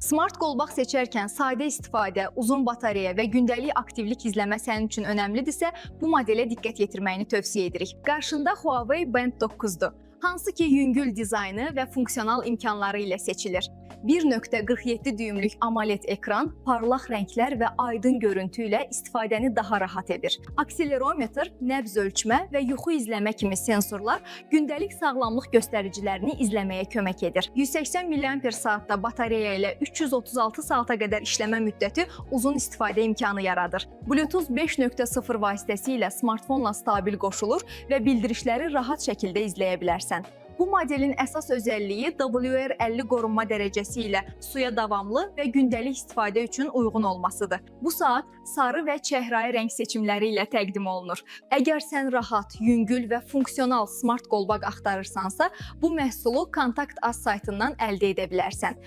Smart qolbaq seçərkən sadə istifadə, uzun batareya və gündəlik aktivlik izləmə sənin üçün önəmlidirsə, bu modelə diqqət yetirməyini tövsiyə edirik. Qarşında Huawei Band 9-dur. Hansı ki yüngül dizaynı və funksional imkanları ilə seçilir. 1.47 düyümlük AMOLED ekran, parlaq rənglər və aydın görüntü ilə istifadəni daha rahat edir. Akselerometr, nəbz ölçmə və yuxu izləmə kimi sensorlar gündəlik sağlamlıq göstəricilərini izləməyə kömək edir. 180 mAh batareya ilə 336 saata qədər işləmə müddəti uzun istifadə imkanı yaradır. Bluetooth 5.0 vasitəsilə smartfonla stabil qoşulur və bildirişləri rahat şəkildə izləyə bilərsən. Bu modelin əsas özəlliyi WR50 qorunma dərəcəsi ilə suya davamlı və gündəlik istifadə üçün uyğun olmasıdır. Bu saat sarı və çəhrayı rəng seçimləri ilə təqdim olunur. Əgər sən rahat, yüngül və funksional smart qolbaq axtarırsansa, bu məhsulu Kontakt Az saytından əldə edə bilərsən.